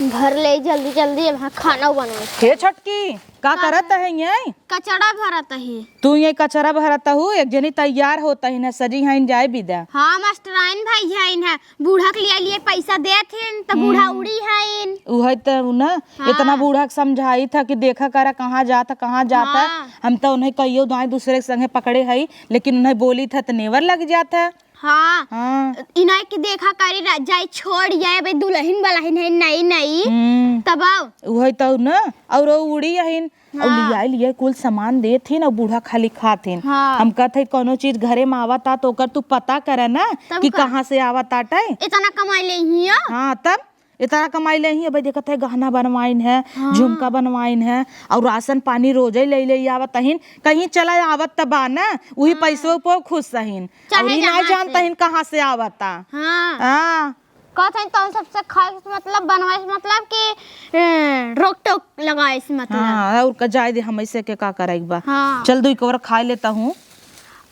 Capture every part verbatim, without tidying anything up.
घर ले जल्दी जल्दी, अब हाँ खाना बनाओ। हे छोटकी, का का करत है? है ये? कचड़ा भरत ही। तू ये कचड़ा भरत हू, एक जनी तैयार होत ही ना, सजी हइन जाए बिदा। हाँ, मास्टराइन भाई हइन है, बूढ़ा के लिए, लिए पैसा देत हिन, त बूढ़ा हम्म। उड़ी हइन। उहे त ना, हाँ। इतना बूढ़ा के समझाई था कि देखा करा कहाँ जात है, कहाँ जात है। हाँ। हम त उन्हें कहियो दाएं दूसरे के संगे पकड़े हई, लेकिन उन्हें बोली था त नेवर लग जात है। हाँ। हाँ। इन्हें के देखा करी रा-, जाई छोड़ जाए, अबे दुल्हन बलहिन है नई नई। हम्म। तब आओ। उहे तो न, और वो उड़ी अहिन, और हाँ। लियाई लियाई कुल सामान देत हिन, और बूढ़ा खाली खात हिन। हाँ। हम कहत हई, कौनो चीज घरे में आवता तो ओकर तू पता करे ना तब कि का? कहाँ से आवत आटे। इतना कमाई ले ही हो। हाँ, तब इतना कमाई ले ही, अबे देखत है गहना बनवाइन है, हाँ। झुमका बनवाइन है, और राशन पानी रोजे ले ले आवत अहिन, कहीं चला आवत त बा ना, उही हाँ। पैसों को खुश अहिन। चाहे और ई ना जहाँ जानता से। हिन कहाँ से आवता। हाँ। हाँ। कहत हन तौन सबसे खाए से मतलब, बनवाए से मतलब कि, ए, रोक टोक लगाए से मतलब। हाँ, और का जाए दे, हम ऐसे के का करे के बा। हाँ। चल, दुई कवर खाए लेता हूँ।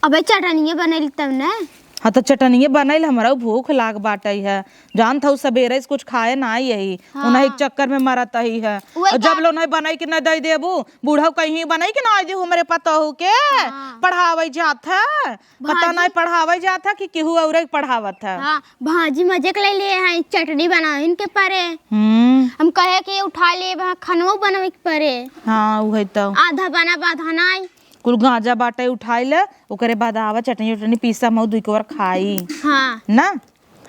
अबे चटनिए बनैल तब न। हाँ, तो चटनिए बनैल, हमरा भूख लाग बाटै है। जानत हऊ, सबेरे से कुछ खाए ना आई यही। हाँ। उन्हें एक चक्कर में मरत ही है। वही और जब का- लो नहीं बनाई के न दे देबू, बूढ़ा कहीं बनाई के ना आई देबू, हमरे पतोहू के हाँ। पढ़ावे जात है। पता भाजी। नहीं पढ़ावे जात है कि केहू औरे के पढ़ावत है। हाँ, भाजी मजे के ले लिए हैं, चटनी बनाइन के परे। हम्म। हम कहे कि उठा ले, वहाँ खानो बनवे के परे। हाँ, उहे तो। आधा बना, आधा नहीं। कुल गांजा बाटे उठाई ले, ओकरे बाद आवा चटनी उटनी पीसा मऊ दुई कोर खाई। हाँ। ना?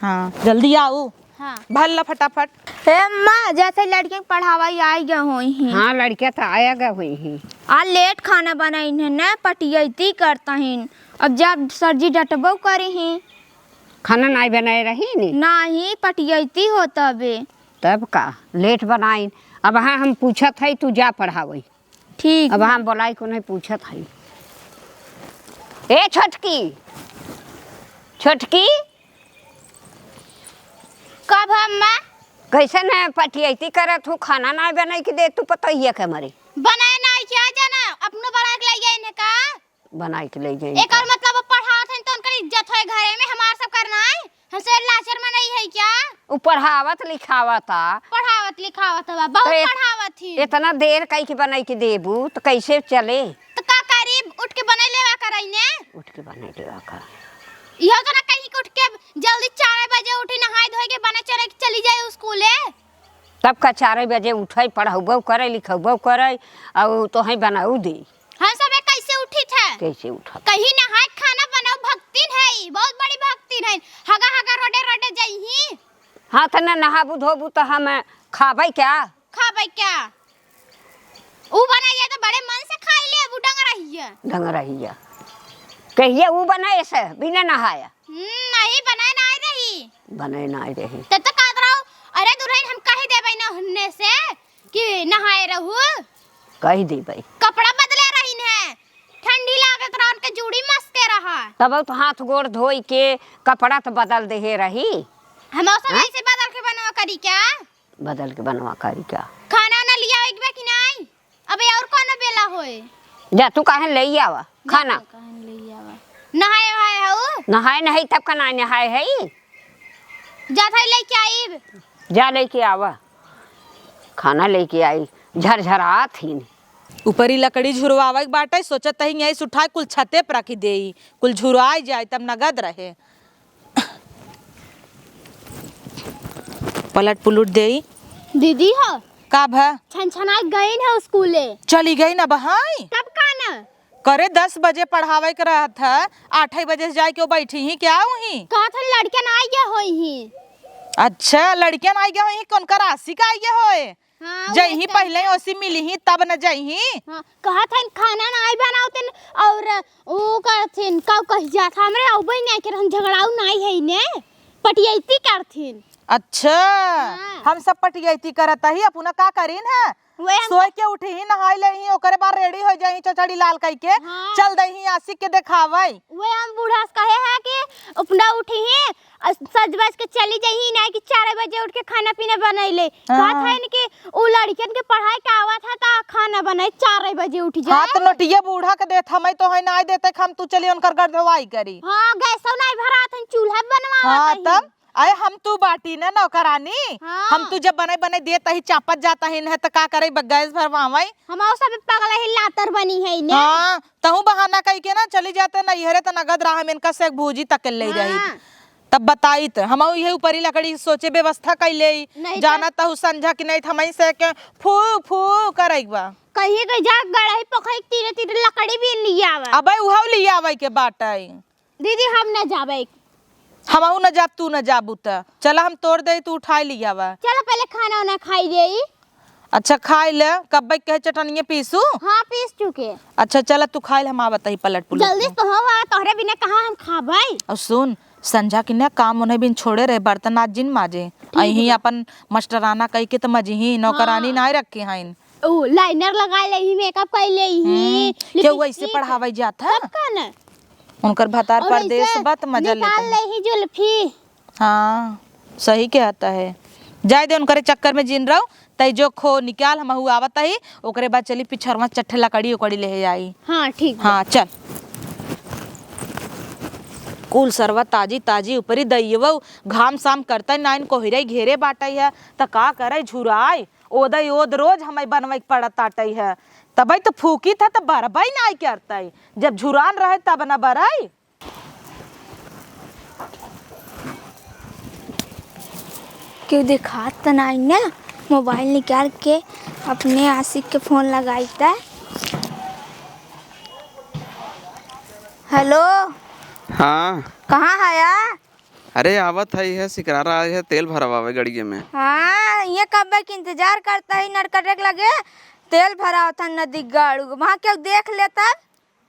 हाँ, जल्दी आऊ। हाँ। भर ला फटाफट। हे अम्मा, जैसे लड़कियन के पढ़ावाई आई गए होई ही। हाँ, लड़कियां तो आया गए होई ही। आ लेट खाना बनाइन है न, पटियती करता हिन। अब जब सर जी डटबो करी ही। खाना नाई बनाए रही नी? नाही, पटियती होत अबे। तब का, लेट बनाइन। अब हाँ हम पूछत है, तू जा पढ़ावई। ठीक अब बा। हम बोलाई को नहीं पूछत है। ए छोटकी, छोटकी। का भा अम्मा? कैसे न पटियती करत हूँ, खाना ना बनाई के दे तू पतोहिया के मरे। बनाए ना क्या जाना, अपनो बना के ले जाए ने का? बनाई के ले जाए एक का? और मतलब पढ़ावत हैं तो उनकर इज्जत है घरे में, हमार सब करना है। हमसे लाचार में नहीं है क्या? उ पढ़ावत लिखावत आ। पढ़ावत लिखावत बा, बहुत तो इत-, पढ़ावत ही। इतना देर कई के बनाई के देबू तो कैसे चले? तो का करी, उठ के बनाई लेवा कराई ने। उठ के बनाई लेवा का। इहो तो ना कहीं के उठ के जल्दी चार बजे उठी, नहाए धोए के बने चले के चली जाए स्कूले। तब का चार बजे उठे, पढ़ौबो करे, लिखौबो करे, और तो है बनाऊ दे। हम सबे कैसे उठी थे? कैसे उठत? कहीं नहाए खाना बनाऊ, भक्तिन है, बहुत बड़ी भक्तिन है। हगा हगा रोडे रोडे जइही। हाँ, त न नहाबू धोबू त हम खाबै क्या? खाबै क्या? ऊ बनाइए त बड़े मन से खाई ले, ऊ डंग रही है। डंग रही है। कहिए ऊ बनाए से बिना नहाया। हम्म, नहीं, बनाए ना आई रही। बनाए ना आई रही। तब तो कहत रहो, "अरे दुल्हन, हम कह देबै ना हन्ने से कि नहाए रहू।" कह देबै। कपड़ा बदले रही ने, ठंडी लागत रहा, उनके जूड़ी मस्ते रहा। तब तो हाथ गोड़ धोई के कपड़ा तो बदल देहे रही। हम सब हैं? ऐसे बदल के बनवा करी क्या? बदल के बनवा करी क्या? खाना ना लिया एक बा कि नहीं? अबे और कौनो बेला होए? जा तू काहे ले आवा जा खाना? तू काहे ले आवा? नहाए वहाए हऊ? नहाए नहीं तब का ना नहाए है। जा थाई लेके आईब। जा लेके आवा। खाना लेके आई। झरझरात ही नहीं। ऊपरी लकड़ी झुरवावे के बाटे, सोचत ही यहीं से उठाए कुल छते पर रखी देई, कुल झुरवाए जाए तब नगद रहे। पलट पुलट देई। दीदी हो। का भा? छनछनाए गईन है स्कूले। चली गईन अब, हाँ? तब का ना? करे दस बजे पढ़ावे के रहत है, आठ ही बजे से जाए के वो बैठी ही क्या हुई? कहत है लड़कियन आई गए होई ही। अच्छा, लड़कियन आई गए होई ही, कौन का राशि का आई गए होए? हाँ, जइही वही तो। पहिले ओसी मिलिही तब न जइही। हाँ, कहत हन खाना नाई बनावतिन और ऊ करथिन, का कही जात हमरे अउबे नाई करन, झगड़ाऊ नाई है ने, पटियैती करथिन। अच्छा, हाँ। हम सब पटियैती करत ही, अपना का करीन है? वही हम सोए के उठही, नहाई लेही, ओकरे बाद रेडी हो जाही, चचड़ी लाल कई के हाँ। चल दही आशिक के देखावे। वही हम बूढ़ा से कहे है कि अपना उठही, अ, सज बज के चली जइही, नाहीं कि चार बजे उठ के खाना पीना बनइले। हाँ। कहत हइन कि उ लड़िकन के पढ़ाई के आवत है, त खाना बनाई, चार बजे उठ जाए। हाँ, त नोटिया बूढ़ा के देत, हमई तो है, नाहीं देते, हम तू चली उनकर गढ़ धोवाई करी। हाँ, गैसो नाहीं भरात है, चूल्हा बनवावत हाँ, हई। तब? अरे हम तू बाटी ना नौकरानी। हाँ। हम तू जब बने बने देत ही, चापत जात ही न, त का करे, ब-, गैस भरवावई। हम और सब पगला ही लातर बनी है ने। हाँ, तहूँ बहाना कई के ना चली जाते नैहरे, त नगद रहा में इनका से एक भूजी तक ले रही। हाँ। तब बताई त हम इहे ऊपरी लकड़ी सोचे व्यवस्था कई ले। नहीं त जाना तहु संझा की नहीं, त हमई से के फू फू करई बा। कहीं के जा गड़ही पोखरी तीरे तीरे लकड़ी भी लियावा। अबे उहउ लियावे के बाटे। दीदी, हम न जाबे। हमहू न जाब, तू न जाबू त। चला, हम तोड़ देई, तू उठाई लियावा। चला, पहले खाना वाना खाई देई। अच्छा, खाई ले। कब्बे कहे चटनिया पीसू? हाँ, पीस चुके। अच्छा, चला, तू खाई ले, हम आवत ही पलट पुलट जल्दी के। तो हो, आ, तोहरे बिना कहाँ हम खाबे? और सुन, संझा की ना काम उन्हें बिन छोड़े रहे, बर्तन आज जिन माजे। ठीक अही बा। अपन मास्टराना कही के त मजही, नौकरानी हाँ। नाय रखे हैं। ऊ, लाइनर लगा लेही, मेकअप कर लेही, हम्म, लिपस्टिक। केहू ऐसे पढ़ावे जात है? तब का न? उनकर भतार और परदेस ऐसे बा त मजा लेत निकाल है। लेही जुल्फी। हाँ, सही कहत है। जाए दे, उनकरे चक्कर में जिन रहो, तई जो खो निकाल, हमहू आवत ही, ओकरे बाद चली पिछरवा चट्ठे लकड़ी उकड़ी लेहे आई। हाँ, ठीक बा। हाँ, चल। कुल सरवा ताजी ताजी ऊपरी दइयवो, घाम साम करतै नाइन कोहिरई घेरे बाटै है, त का करै झुराय। ओदई ओद रोज हमइ बनवइ के पड़त आटइ है, तबइ त फूकित है त बरबइ नाइ करतइ, जब झुरान रहइ तब न बरइ। केहू देखात त नाइ न, मोबाइल निकाल के अपने आशिक के फोन लगाइत। हेलो। हाँ। कहाँ हया? अरे आवत है, इहे सिकरारा आए है, तेल भरवावे गड़िये में। हाँ, ये कब्बे के इंतजार करत ही, नरकटे के लगे तेल भरावत है नदी गाड़ू। वहाँ केहू देख ले तब?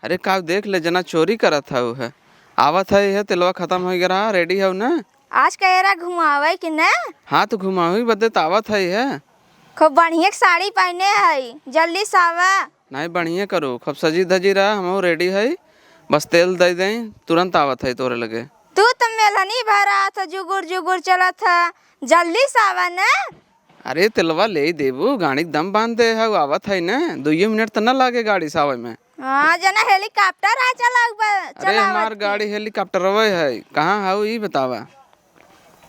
अरे का देख ले, जना चोरी करत है उहे। आवत है, इहे तेलवा खतम होइ गया रहा, रेडी हउ न? आज कहेरा घुमावे कि न? हाँ, त घुमावे बदे त आवत है इहे। खूब बढ़िया के साड़ी पहिने है, जल्दी से आवा। नाहीं, बढ़िया करू, खूब सजी धजी रहा, हमहू रेडी हई, बस तेल दइ देई, तुरंत आवत हई तोरे लगे। तू त मेलहनी भरा त जुगुर जुगुर चलत ह, जल्दी से आवा न। अरे तेलवा लेइ देबू, गाड़ी के दम बांध दे हउ, आवत हई न, दुइये मिनट त न लागे गाड़ी से आवइ में। हाँ, जना हेलीकॉप्टर आ चलाऊ बा, अरे चलावत हमार की। गाड़ी हेलीकॉप्टरवे हई, कहाँ हउ ई बतावा।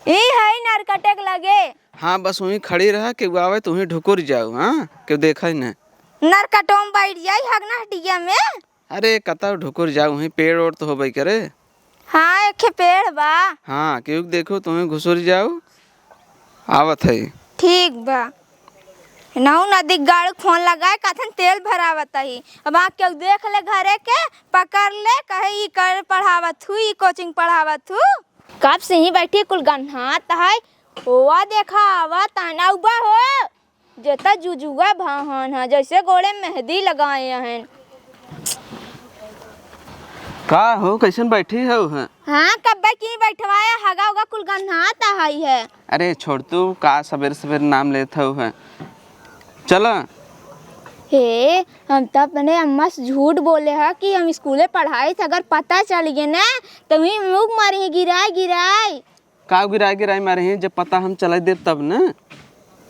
ई हई नरकटे के लगे। हाँ, बस उहीं खड़ी रहा, केहू आवइ त उहीं ढुकुर जाउ, हाँ, केहू देखइ न। नरकटो में बैठ जाई हगना हटिया में। अरे, कतउ ढुकुर जाउ, उहीं पेड़ ओड़ त होबइ करे। हाँ, एक ठे पेड़ बा। हाँ, केहू के देखो त उहीं घुसुर जाउ, आवत हई। ठीक बा। नहु नदी गाड़ू फोन लगाए, कथन तेल भरावत ही। अब आ केहू देख ले घरे के, पकड़ ले, कहे, "ई कर पढ़ावत हू, ई कोचिंग पढ़ावत हू।" कब से ही बैठी कुल गन्हात है। ओवा देखा, आवा ताना उबा हो। जेता जुजुआ भाहन ह, जैसे गोड़े मेहंदी लगाए हन। का हो, कैसन बैठी हउ है? हाँ, कब्बे की बैठवाया, हगा उगा कुल गन्हात हई है। अरे छोड़ तू, का सबेर सबेर नाम लेत हउ है? चला। हे, हम त अपने अम्मा से झूठ बोले ह कि हम स्कूले पढ़ाई थे, अगर पता चल गए ना, त वहीं मुँह मारी है, गिराए, गिराए। का गिराए गिराए मारे हैं, जब पता हम चले देब तब न।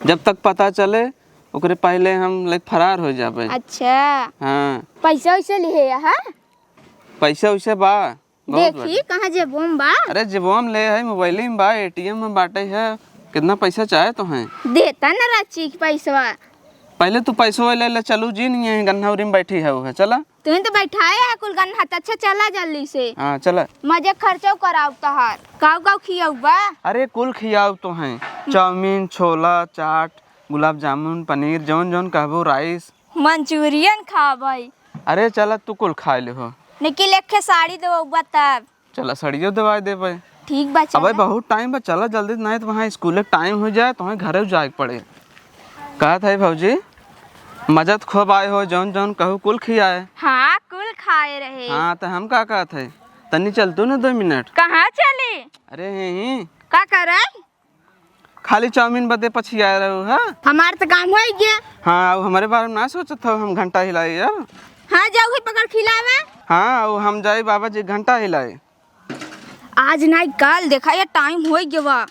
जब तक पता चले, ओकरे पहले हम लाइक फरार हो जाबे। अच्छा। हाँ। पैसा वैसा लिहे, हाँ? पैसा वैसा बा, बहुत देखी, बाटे। कहाँ जेबो में बा? अरे जेबो में ले है, मोबाइल में बा, एटीएम में बाटे है। कितना पैसा चाहे तो हैं? देता न रची के पैसवा। पहले तू पैसवा ले ले, चलू जी, नहीं है, गन्हौरी में बैठी है, वो है, चला। तुहीं तो बैठाए है कुल गन्ना, त अच्छा चला जल्दी से। हाँ, चला। मजे खर्चो कराउ तहार। काउ काउ खियाउ बा? अरे कुल खियाउ तो हैं। चाउमीन, छोला, चाट, गुलाब जामुन, पनीर, जौन जौन कहबो, राइस। मंचूरियन खाबै। अरे चला, तू कुल खाए ले हो। निकी लेखे साड़ी देबो बा तब। चला, सड़ियो देवाए देबे। ठीक बा, चला। अबे बहुत टाइम बा, चला जल्दी, नहीं तो वहाँ स्कूल के टाइम हो जाए, तो वहाँ घरे जाए के पड़े। कहत है भौजी, मजा तो खूब आए हो, जौन जौन कहू कुल खियाए। हाँ, कुल खाए रहे। हाँ, तो हम का कहत है, तनी चल तू ना दो मिनट। कहाँ चली? अरे यहीं। का करे? खाली चाउमीन बदे पछिया रहू है। हमार तो काम हो गया। हाँ, अब हमारे बारे में ना सोचत हो, हम घंटा हिलाई यार। हाँ, जाऊ ही पकड़ खिलावे। हाँ, अब हम जाई बाबा जी घंटा हिलाई। आज नहीं कल देखा, ये टाइम हो गया बा।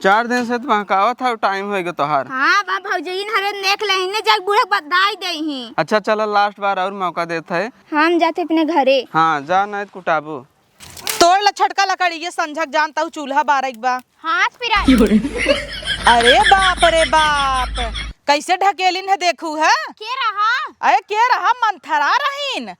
चार दिन से तो बहकावत है, टाइम हो गया तोहार। हाँ बा भौजी, इन हरे देख ले, इन्हें जाके बूढ़े बधाई दे ही। अच्छा चला, लास्ट बार और मौका देत है। हम जाते अपने घरे। हाँ, जा नहीं तो कुटाबू। तोड़ ल छोटका लकड़ी, ये संझक जानता हूँ चूल्हा बारैक बा। हाथ पिराई। अरे बाप रे बाप, कैसे ढकेलिन है देखू है। के रहा? अरे के रहा, मंथरा रहीन।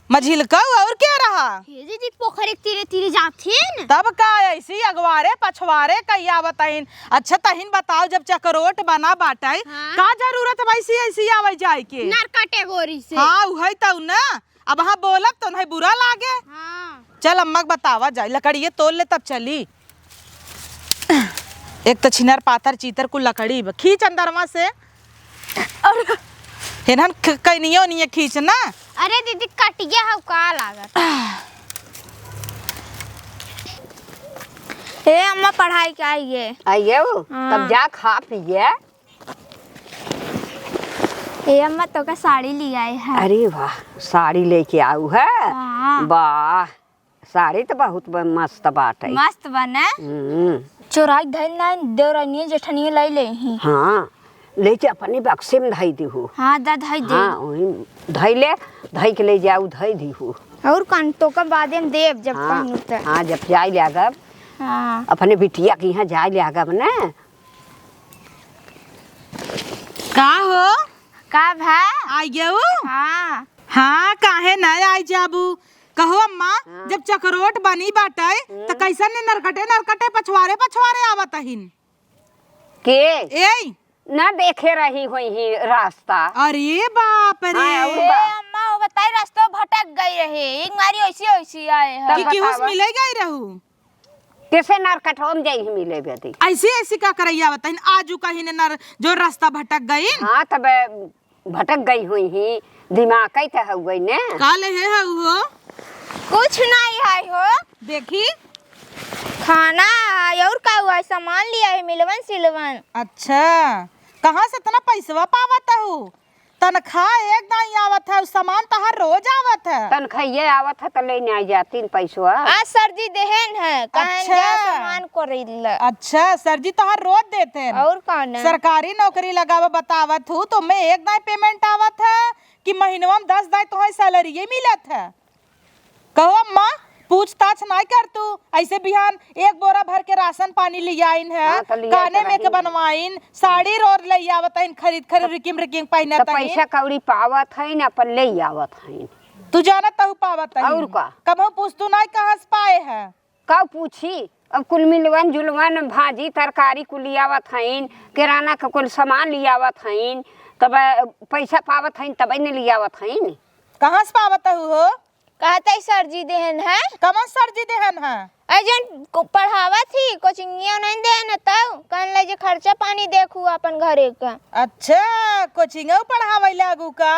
मझिलकऊ और के रहा? हे दीदी, पोखरे के तीरे तीरे जाथिन। तब का ऐसी अगवारे पछवारे कई आवत हईन। अच्छा तहिन बताओ, जब चकरोट बना बाटै, हाँ। का जरूरत बा ऐसी ऐसी आवे जाए के? नरकटे गोरी से। हाँ, उहै तौ ना। अब हाँ बोलब तो नहीं बुरा लागे। हाँ। चल अम्मा के बतावा जाए, लकड़िए तोड़ ले तब चली। एक तो छिनर पाथर चीतर कुल लकड़ी बा। खींच अंदरवा से। और हेनहन ख-, कनियो निये खींच ना। अरे दीदी, कटिया हौ का लागत? ए अम्मा, पढ़ाई के आइए। आइए वो, हाँ। तब जा खा पिए। ए अम्मा, तोका साड़ी लियाए है। अरे वाह, साड़ी लेके आऊ है? हाँ। वाह, साड़ी त बहुत ब-, मस्त बाटै। मस्त बा ना? हम्म। चोराई धइल ना, देवरानिये जेठनिये लाई लेही। हाँ, लेके अपने बक्से में धई दिहू। हाँ, दा धई दे। हाँ, वही धई ले, धई के ले जाऊ, धई दिहू। और कौन, तोका बादे में देब जब हाँ, कहूँ त। हाँ, जब जाए लागब। हाँ। अपने बिटिया के यहाँ जाए लागब ना। का हो? का भा? आइ गयू? हाँ। हाँ, काहे ना आइ जाबू? कहो अम्मा, हाँ। जब चकरोट बनी बाटै, त हम्म। कैसन ने नरकटे नरकटे पछवारे पछवारे आवत अहिन? के? एई। ना देखे रही होइहीं रास्ता। अरे बाप रे। हाँ, और ए का? अम्मा, वो बताई, रास्ता भटक गई रहे। एक मारी ऐसी ऐसी आए हैं। तब कि केहू से बतावा। मिले गई रहू? कैसे नरकटवा में जाई मिले बदे? ऐसी ऐसी का करैया बताइन, आजू कहिन नर-, जो रास्ता भटक गइन। हाँ, तब भटक गई होइहीं, दिमाग कई त हउवै ने। का लेहे हउ हो? कुछ नाहीं है हो। देखी। खाना है, और का हुआ है? सामान लिया है, मिलवन सिलवन। अच्छा, कहाँ से इतना पैसवा पावत हउ? तनखा एक दाईं आवत है, सामान तोहार रोज आवत है। तनखइये आवत है त लेने आई जातीन पैसवा। आज सर जी देहेन है, कहन अच्छा। जा सामान को रिल। अच्छा, सर जी तोहार रोज देत हैं। और कौन है? सरकारी नौकरी लगावा बतावत हूँ, तो मैं एक दाईं payment आवत है कि महीनवा में दस दाईं तोहार salary ये मिलत है? कहो अम्मा, पूछताछ नाई कर तू। ऐसे बिहान एक बोरा भर के राशन पानी लियाइन है, हाँ, त लियाइन काने त में के रही। बनवाइन, साड़ी रोर ले आवत हइन, खरीद खरीद रिकिम रिकिम पहिनत त हइन। पैसा कौड़ी पावत हइन, अपन ले आवत हइन। तू जानत तहु पावत हइन। और का? कबहू पूछ तू नाई कहाँ से पाए है? का पूछी? अब कुल मिलवन जुलवन भाजी तरकारी कुल लियावत हइन, किराना के कुल सामान लियावत हइन, तब पैसा पावत हइन, तबै न लियावत हइन। कहाँ से पावत हउ हो? कहत है सर जी देहन है। कवन सर जी देहन है? अरे जौन को-, पढ़ावत ही, कोचिंगिया नहीं देहन है तब, कहन लगे खर्चा पानी देखू अपन घरे का। अच्छा, कोचिंगो पढ़ावे लागू का?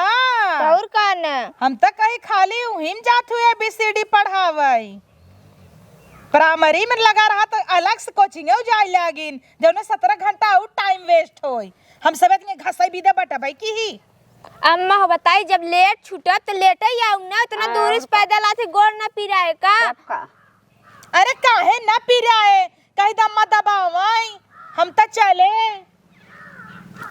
और का न? हम त कही खाली उही में जात हुए A B C D पढ़ावे। प्राइमरी में लगा रहा त अलग से कोचिंगो जाए लागिन, जौने सतरह घंटा और time waste होई। हम सब इतने घसई बीदे बटबै की ही। अम्मा हो बताई, जब लेट छूटत त लेटे ही आऊ ना, इतना हाँ, दूर से और का? पैदल आते गोड़ ना पिराए का? तब का? अरे काहे ना पिराए? कही द अम्मा दबावाई, हम त चले।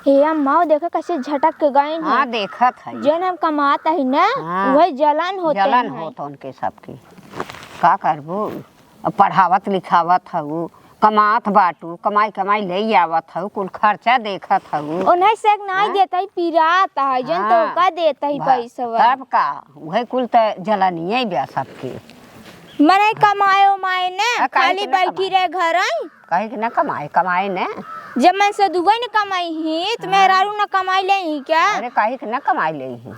हे अम्मा, वो देखो कैसे झटक के गइन हाँ, है। देखत है। जौन हम कमात ही ना, हाँ। वही जलन होत जलन है। होत उनके सबके। का करबू? अब पढ़ावत लिखावत हऊ, कमात बाटू, कमाई कमाई ले आवत हऊ, कुल खर्चा देखत हऊ। उन्हें से एक नाई हाँ? देत ही, पिरात है, जौन हाँ। तोका देत ही भा-, पैसवा। तब का? उहे कुल त जलनिये बा सबके। मने कमाए उमाए ने, आ, काहे खाली के ना बैठी कमाए? रहे घर आई। काहे के ना कमाए, कमाए ने। जब मन से दुबई न कमाई ही, त हाँ। मेहरारू न कमाई ले ही क्या? अरे, काहे के ना कमाई ले ही?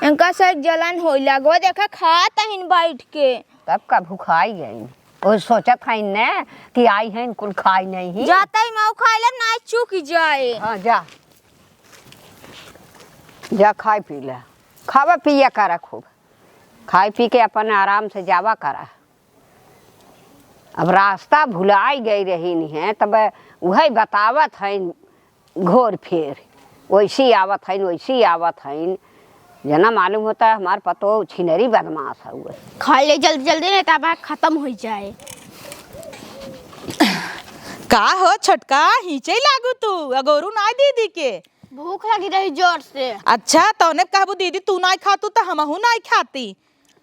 इनका से जलन होई लागो, देखा खात हइन बैठ के। तब का भुखाई गई। ओ सोचत हइन ने कि आई हइन कुल खाई नहीं ही। जाता ही माऊ खाए ले ना चूक जाए। हाँ, जा। जा खाए पी ले। खावा पिया करा खूब। खाए पी के अपन आराम से जावा करा। अब रास्ता भुलाई गई रही है, तब उहे बतावत हइन घोर फेर, वैसी आवत हइन, वैसी आवत हइन। जना मालूम होता है हमार पतो छिनरी बदमाश हउए। खा ले जल्दी जल्दी, नहीं तो अब खत्म हो जाए। का हो छोटका, हिंचे लागू तू, अगोरू नाई दीदी के? भूख लगी रही जोर से। अच्छा, तौने कहबू दीदी तू नाई खातू त हमहू नाई खाती।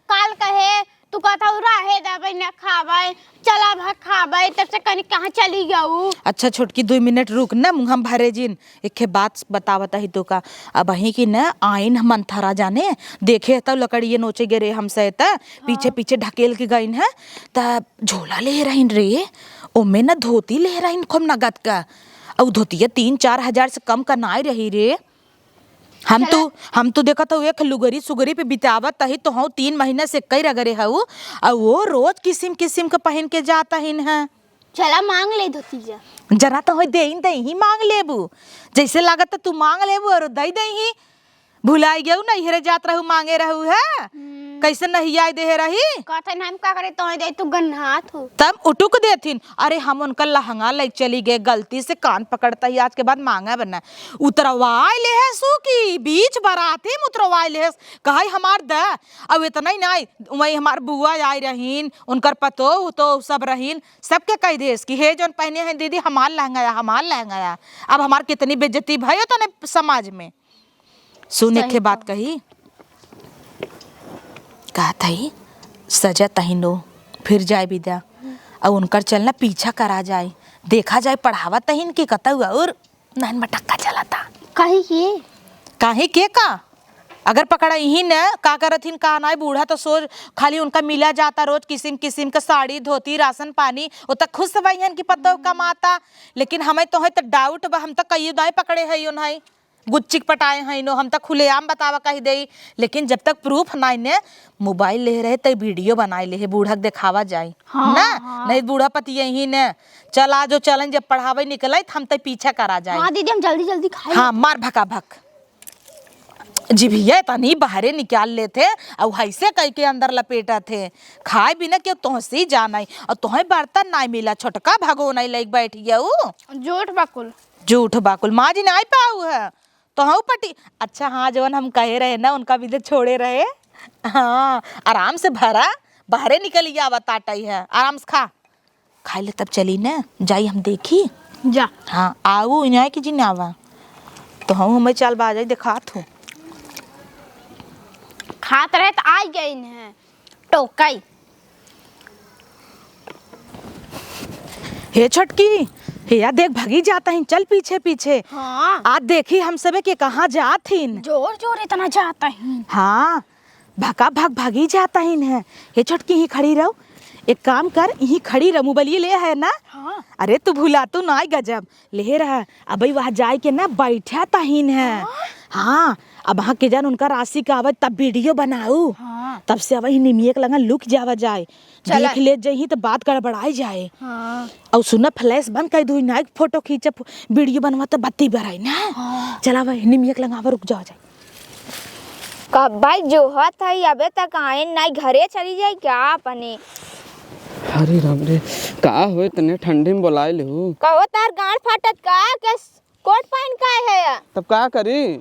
काल कहे तू कहत हऊ, "रहे देबै, न खाबै, चला भा खाबै," तब से कनी कहाँ चली गऊ? अच्छा छोटकी, दुइ मिनट रुक न, मुँह हम भरे जिन, एक ठे बात बतावत ही तोका। अबहीं की न आइन ह मंथरा जाने, देखे त लकड़िए नोचे गे रहे हमसे, त पीछे हाँ। पीछे ढकेल के गइन है, त झोला ले रहिन रे, ओमे न धोती ले रहिन खूब नगद का, अउ धोतिया तीन चार हजार से कम का नाई रही रे। हम चला। तू, हम तू देखत हऊ एक लुगरी सुगरी पे बितावत ही, तो हऊ तीन महीना से कई रगरे हऊ, अउ वो रोज किसिम किसिम के पहिन के जात हिन है। चला मांग ले धोती जा। जना तो होई देइन देही मांग लेबू, जैसे लागत तू मांग लेबू और दई देही। भुलाई गऊ नैहरे जात रहू मांगे रहू है, हम्म। कैसे नहियाई देहे रही? कहत हन हम का करे तोहे दे तू गन्हात हो। तब उटुक देथिन, अरे हम उनका लहंगा ले चली गए गलती से, कान पकड़त ही आज के बाद मांगा बना। उतरवाई लेहसु की बीच बराती में उतरवाई लेहस, कहाई हमार द। अब इतना ही नाई, वही हमार बुआ आई रहीन, उनकर पतोह तो सब रहीन, सबके कह देस कि हे जौन पहने हैं दीदी, हमार लहंगा या, हमार लहंगा या। अब हमार कितनी बेइज्जती भई होत ने समाज में। सुन, सही एक ठे बात कहा। कही, कहत हई, सजा तहिनो, फिर जाए बिदा, और उनकर चलना पीछा करा जाए, देखा जाए पढ़ावा तहिन कि कतऊ और नैन मटक्का चलता। काहे के? काहे के का? अगर पकड़इही न, का करत हिन, का नाई, बूढ़ा तो सोच खाली उनका मिला जाता रोज किसिम किसिम का साड़ी, धोती, राशन पानी, वो तो खुश भइहन कि पतोह कमाता। लेकिन हमें तो है तो डाउट बा, हम तो कहियो नाई पकड़े है यो नाई, गुच्चिक पटाए हैं नो, हम तो खुलेआम बतावा कही देई। लेकिन जब तक प्रूफ नाई ने, मोबाइल ले रहे तई वीडियो बनाए ले है, बूढ़ा के देखावा जाए हाँ, ना, हाँ। नहीं बूढ़ा पतियही ने, चला जो चलन जब पढ़ावे निकले त हम तई पीछा करा जाए। हाँ दीदी, हम जल्दी जल्दी खाए। हाँ, मार भका भक। जिभिया तनी बाहरे निकाल लेथे, अउ हइसे कइके अंदर लपेटत हे। खाए बिना केहू तोहसी जानई, अउ तोहे बर्तन नाई मिला, छोटका भगोनई लइक बैठ गया ऊ। झूठ बकुल। झूठ बकुल, माँ जी नाई पाऊ है, तोहू पटी। अच्छा हाँ, जवन हम कहे रहे ना, उनका भी तो छोड़े रहे। हाँ, आराम से भरा, बाहरे निकल गया, बताटई है, आराम से खा। खाई ले तब चली न, जाई हम देखी। जा। हाँ, आऊ इन्हें कि जिन आवा। तो हम हमें चाल बाजाई देखात हो। खात रहे त आई गई न टोकई। हे छोटकी, हे या देख भगी जाता ही, चल पीछे पीछे। हाँ। आज देखी हम सबे के कहाँ जात हिन। जोर जोर इतना जाता ही। हाँ, भका भक भागी जाता ही न। हे छोटकी, यहीं खड़ी रहो। एक काम कर, यहीं खड़ी रह, मोबाइल ले है ना? हाँ। अरे तू भुला तू नाई गजब ले रहा। अबे वहाँ जाए के ना बैठा तहीन है। हाँ? हाँ, अब वहाँ के जान उनका राशि का आवे तब वीडियो बनाऊ। हाँ। तब से अब ही निमिये के लगा लुक जावा जाए। चला। देख ले जही तो बात गड़बड़ाई जाए। हाँ। और सुना फ्लैश बंद कर दू ना, फोटो खींचे, वीडियो बनवा तो बत्ती बराई ना। हाँ। चला भाई निमिये के लगा आवा, रुक जावा जाए। कब भाई जोहत है, अबे तक आए नाई, घरे चली जाए क्या अपने? अरे राम रे, का होए तने ठंडी में बोलाए लेहू? कहो तार गांड फाटत का, के कोट पहन का है? तब का करी,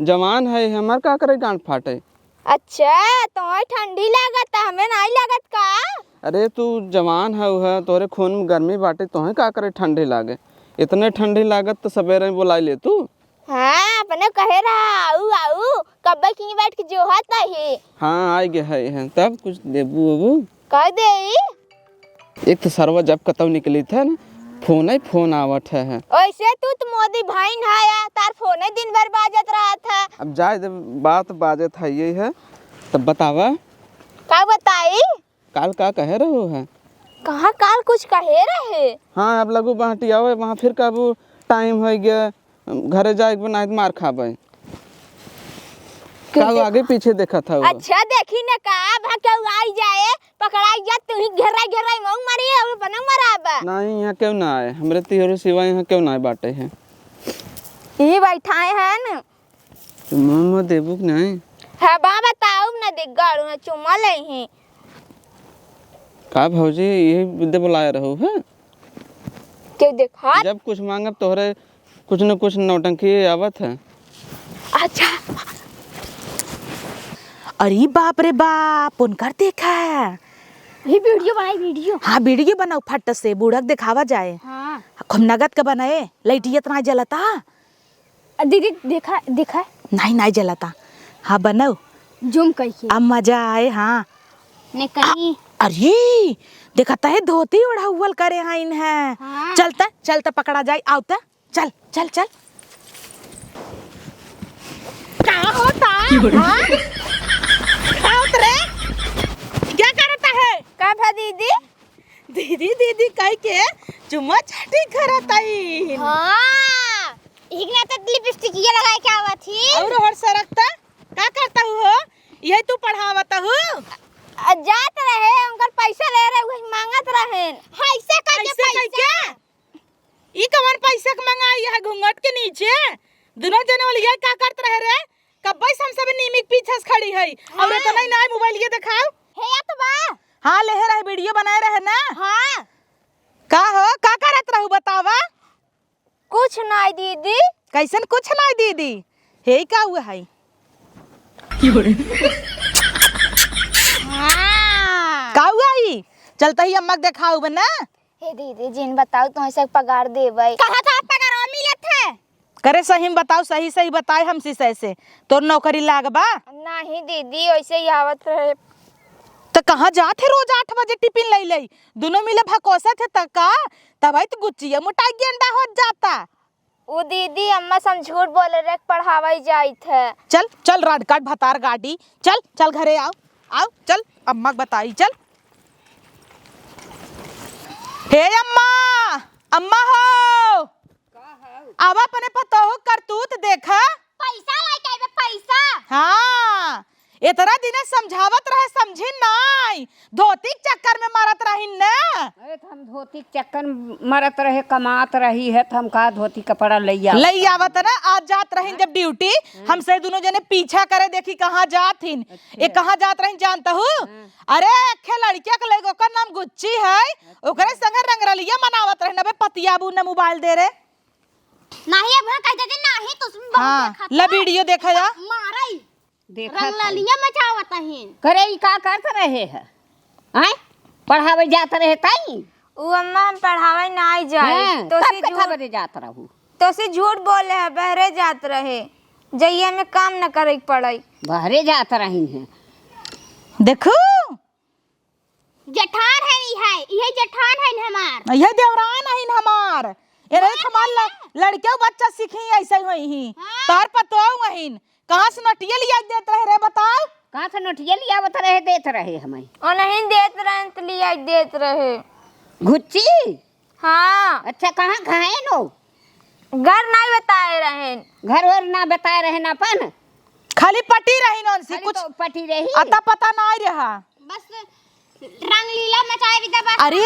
जवान है हमार, का करे गांड फाटे? अच्छा, तोहे ठंडी लागत, हमें नाई लागत का? अरे तू जवान है, तोरे खून में गर्मी बाटे, तोहे का करे ठंडी लागे? इतने ठंडी लागत तो सवेरे ही बोलाए ले तू। हाँ, अपने कहे रहा, आऊ, आऊ, कब्बे की बैठ के जोहत ही। हाँ, आइ गे है, है। तब कुछ देबू ओबू? कह देई? एक तो सरवा जब कतौ निकली था ना, फोन ही फोन आवत है, है। ओइसे तू तो मोदी भाई ना आया, तार फोन ही दिन भर बाजत रहा था। अब जाए दे, बात बाजत है ये है, तब बतावा। का बताई? काल का कहे रहो है? कहाँ काल कुछ कहे रहे? हाँ, अब लगू बहटियावे, वहाँ फिर कहबू टाइम होइ गया, घरे जाए के बनाए त मार खाबे। क्यों का वो देख- आगे पीछे देखत हौ? अच्छा, देखी न का, भा केहू आई जाए, पकड़ाई जा, तू ही घेराई घेराई मऊ मारी, अब बना मराबा। नहीं, यहाँ केहू ना आए, हमरे तिहरो सिवा यहाँ केहू ना आए बाटे है। ई बैठाए हैं न। चुम्मा उम्मा देबू कि नहीं? हाँ, बा बताऊ न दे, गाड़ू न चुम्मा लेही। का भौजी, यही विद्या बुलाए रहो है? केहू देखा? जब कुछ मांगब तोहरे कुछ न कुछ नौटंकी आवत है। अच्छा। अरे बाप रे बाप, उनकर देखा। ये वीडियो बनाई, वीडियो। हाँ, वीडियो बनाओ फट से, बूढ़ा के देखावा जाए। हाँ। खूब नगद के बनाए, लाइट इतना जलता। आ, दीदी, देखा, देखा। नहीं, नहीं जलता। हाँ, बनाओ। जूम कइके। अब मजा आए, हाँ। ने कहीं। अरे, देखत है धोती ओढ़ाउल करे हइन है। हाँ। चल त, चल त पकड़ा जाई, आव त, चल, चल, चल। का होता? हाँ? का होत रे? क्या करता है? का भा दीदी? दीदी, दीदी कह के चुम्मा चाटी करत आई। हाँ, इही के नाते लिपस्टिक ये लगाए के आवत ही। और हर सरकता का करता हूँ हो? यही तू पढ़ावत हूँ? अ, जात रहे, उनकर पैसा ले रहे, वही मांगत रहे। हाँ, ऐसे करके ऐसे पैसा। करके? ई कवन पैसा के मंगाई है घूंघट के नीचे? दुनो जने वाली ये का करत रहे रे? कब्बे से हम सब नीमी के पीछे से खड़ी है। और हाँ। इतना ही ना मोबाइल ये दिखाओ। हे या तो बा। हाँ, लेहे रहे, वीडियो बनाए रहे ना। हाँ। का हो, का करत रहू बतावा? कुछ नाई दीदी। कैसन कुछ नाई दीदी? हे का हुआ है? हाँ। का हुआ ही? चलता ही अम्मा के देखाऊ बना। हे दीदी, जिन बताऊ तो ऐसे पगार देबै। कहाँ था पगार मिलत है? करे सही में बताऊ, सही सही बताए हमसे सही से। तोर नौकरी लागबा? नहीं दीदी, वैसे ही आवत रहे। त कहाँ जात है रोज आठ बजे टिफिन लई लई? दुनो मिले भकोसत है त का? तबही त गुच्चिया मुटाई गेंडा होत जाता। उ दीदी, अम्मा से हम झूठ बोले रहे, पढ़ावई जाइत है। चल, चल, राड काट भतार गाड़ी। चल, चल घरे आव, आव, चल, अम्मा के बताई, चल। हे अम्मा, अम्मा हो, आवा अपने पतोह करतूत देखा। पैसा लेके आइबे, पैसा। हाँ, इतना दिने समझावत रहे, समझिन नाई, धोती के चक्कर में मरत रहिन न। अरे, त हम धोती के चक्कर में मरत रहे, कमात रही है, त हम का धोती कपड़ा लई आवत लई आवत न, आज जात रहिन जब ड्यूटी, हाँ। हमसे दुनो जने पीछा करे, देखी कहाँ जात हिन। अच्छा। ये कहाँ जात रहिन जानत हू? हाँ। अरे, एक ठे लड़किया के लइके, ओकर नाम गुच्ची है, अच्छा। ओकरे संगे रंगरलिया मनावत रहिन। अबे पतियाबू न मोबाइल दे रे। नहीं, अब कह देती नहीं, तो उसमें बहुत हाँ, देखा ला था। वीडियो देखा जा। मारई। देखा रंगलालिया मचावत अहिन। करे, ई का करत रहे है? आय? पढ़ावे जात रहे ताई? उ अम्मा, हम पढ़ावे नाई जाई। हाँ, तो तब से कथा झूठ, बदे जात रहू। तो से झूठ बोले है, बहरे जात रहे। जइया में काम न करे के पड़ई। बहरे जात रही हैं। देखू। जेठान है, इहे, इहे जेठान है हमार। इहे देवरान है हमार। ए रे, हाँ, हमार ल-, लड़के बच्चा सीखी ऐसे ही होई ही। हाँ। तार पतोह वहीन। कहाँ से नोटिया लिया देत रहे रे, बताओ? कहाँ से नोटिया लियावत रहे, देत रहे हमें? ओ नहीं देत रहे, त लिया देत रहे। घुच्ची? हाँ। अच्छा, कहाँ खाए नो? घर नहीं बताए रहेन। घर वर ना बताए रहेन अपन? खाली पटी रही नौन सी, खाली कुछ तो पटी रही। अता पता नहीं रहा। बस रंगलीला मचाए भी दबा। अरे,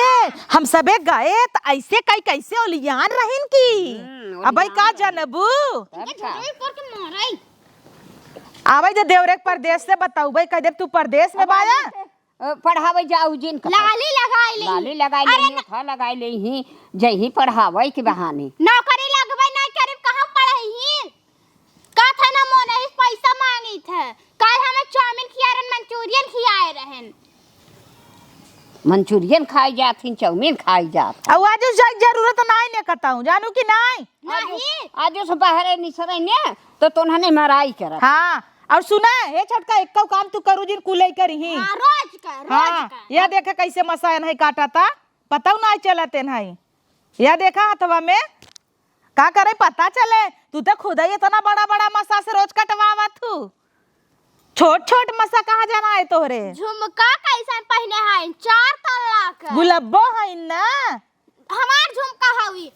हम सबे गए त ऐसे कई कैसे ओलियान रहिन की। हम्म, अबे का ओलियान रहिन। जानबू? तब का? झोटवे पर के मारई। आवे जे देवरे के परदेस से बतौबे, कह देब तू परदेस में अब बाया। आदमी के अ, पढ़ावे जाऊ जिन कपार। लाली लगाई ले। लाली लगाई ले अरे ही, न- उठा लगाई ले ही, जही पढ़ावे के बहाने। नौकरी लगबे नहीं करे, कहाँ पढ़ई ही? का था ना मोने ही पैसा मांगी थे। काल हमें चाउमीन खिया रहन, मंचूरियन खियाए रहन। मंचूरियन खाई जात ही, चाउमीन खाई जात। अब आज उस जाए जरूरत नहीं ने कहता हूँ, जानू कि नहीं? नहीं। आज उस बाहरे निसरे ने, तो तोन्हने मराई करत। हाँ। और सुना, हे छोटका, एक्कौ काम तू करू जिन कुलई करी ही। हाँ, रोज का, रोज हाँ, का। या देखा कैसे मसायन है काटा ता, पता नहीं चलते नहीं। या देखा हथवा में, का करे पता चले, तू तो खुद ही इतना बड़ा बड़ा मसा से रोज कटवावत हूँ। छोट छोट मसा कहाँ जाना है तोहरे? झुमका कैसन पहने है, चार तल्ला का। गुलब्बो है ना। हमार झुमका हवी।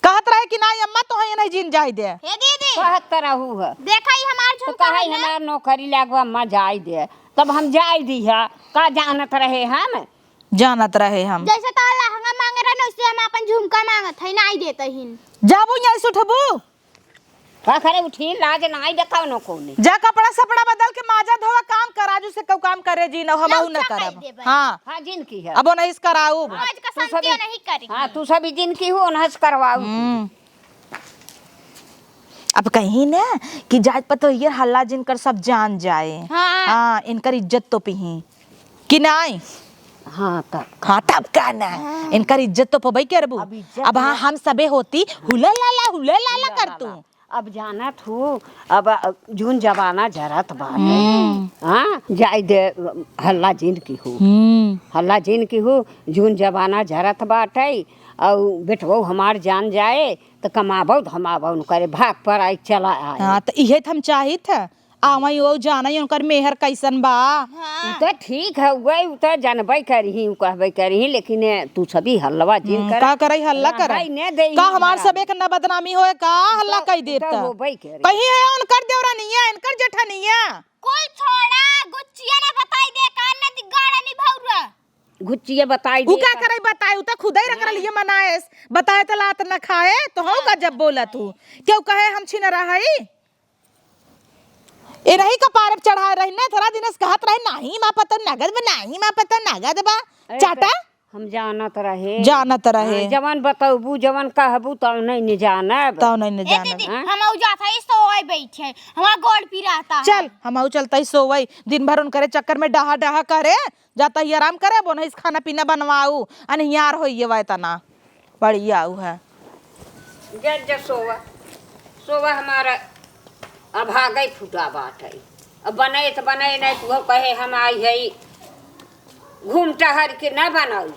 कहत रहे कि नाई अम्मा, तोहे ये नहीं जीन जाए दे। हे दीदी। कहत त रहू ह। देखा, ई हमार तो झुमका कहे है ना। हमार नौकरी लागो, अम्मा जाए दे। तब हम जाए दी है। का जानत रहे हम? जानत रहे हम। जैसे तो लहंगा मांगे रहे ना, उससे हम अपन झुमका मांगत है, नाई देत हिन। जाबू यहीं से उठबू। का करे उठी, लाज नाई देखाओ नो कोने। जा कपड़ा सपड़ा बदल के माजा धोवा, काम कर, आज उसे कऊ काम करे जी, न हमहू न लौटा करब। कह देबै। हाँ। हाँ, जिनकी है। अब ओनहिस कराउब। आज का तू शांति सभी नहीं करी। हाँ, तू सभी जिनकी हो, ओनहिस करवाऊ। हम्म। अब कहीं ना कि जात पतोहियर हल्ला जिनकर सब जान जाए। हाँ। हाँ, इनकर इज्जत तो पिही। कि नाई? हाँ, तब। हाँ, तब का ना? हाँ। इनकर इज्जत तो पबई करबू। अब इज्जत अब हाँ, ना। हम सबे होती, हुला लाला, हुला लाला हुला कर तू। लाला। अब जानत हू, अब जून जमाना जरत बाटे। हम्म। हाँ, जाए दे, हल्ला जिन किहू। हम्म। हल्ला जिन किहू, जून जमाना जरत बाटे, अउ बेटवो हमार जान जाए, त कमाबउ धमाबउ न करे, भाग पर आई चला आए। हाँ, त इहे त हम चाहित है। आवइ उ जानइ उनकर मेहर कइसन बा। हाँ। उ त ठीक है, उहइ, उ त जनबइ करिहीं, उ कहबइ करिहीं, लेकिन ए, तू सभी हल्लवा जिन हम्म, कर। का करइ हल्ला कर? रहइ न देइ का हमार घर सब में। एक न बदनामी होए का? हल्ला उ त, कइ उ देत त त। होबइ करे। कहीं है उनकर देवरानिया, इनकर जेठनिया। कुल छोड़ा, गुच्चिया न बताइ दे, कान न दिगाड़ा नि भौरा। गुच्चिया बताइ उ दे का का। करइ बताइ, उ त खुदइ रख हाँ। रलिए मनाएस। बताए त लात न खाए, त हउ का जब बोलत हू। केउ कहे हम छिनरा हई? ए रही कपारे पे चढ़ाए रही न, थोड़ा दिन से कहत रही, "नाही मा पता नगद बा, नाही मा पता नगद बा।" ए, चाटा? त हम जानत रहे। जानत रहे। हाँ, जवन बतौबू, जवन कहबू, तौनइ न जानब। तौनइ न ए जानब। दीदी, हाँ? हम आउ जात हई, सोए बैठे, हमार गोड़ पिराता है। चल, हम आउ चलत हई सोवइ। दिन भर उनकरे चक्कर में डहा डहा करे, जात ही आराम करे, बोनहिस खाना पीना बनवाऊ, अनहियार होइए वै तना। बढ़िया उ है। जा, जा, सोवा, सोवा, हमारा अभागइ फुटा बाटइ। अब बनइ त बनइ, नहीं त उहउ कहे हम आई हई घूम टहर के, न बनउ।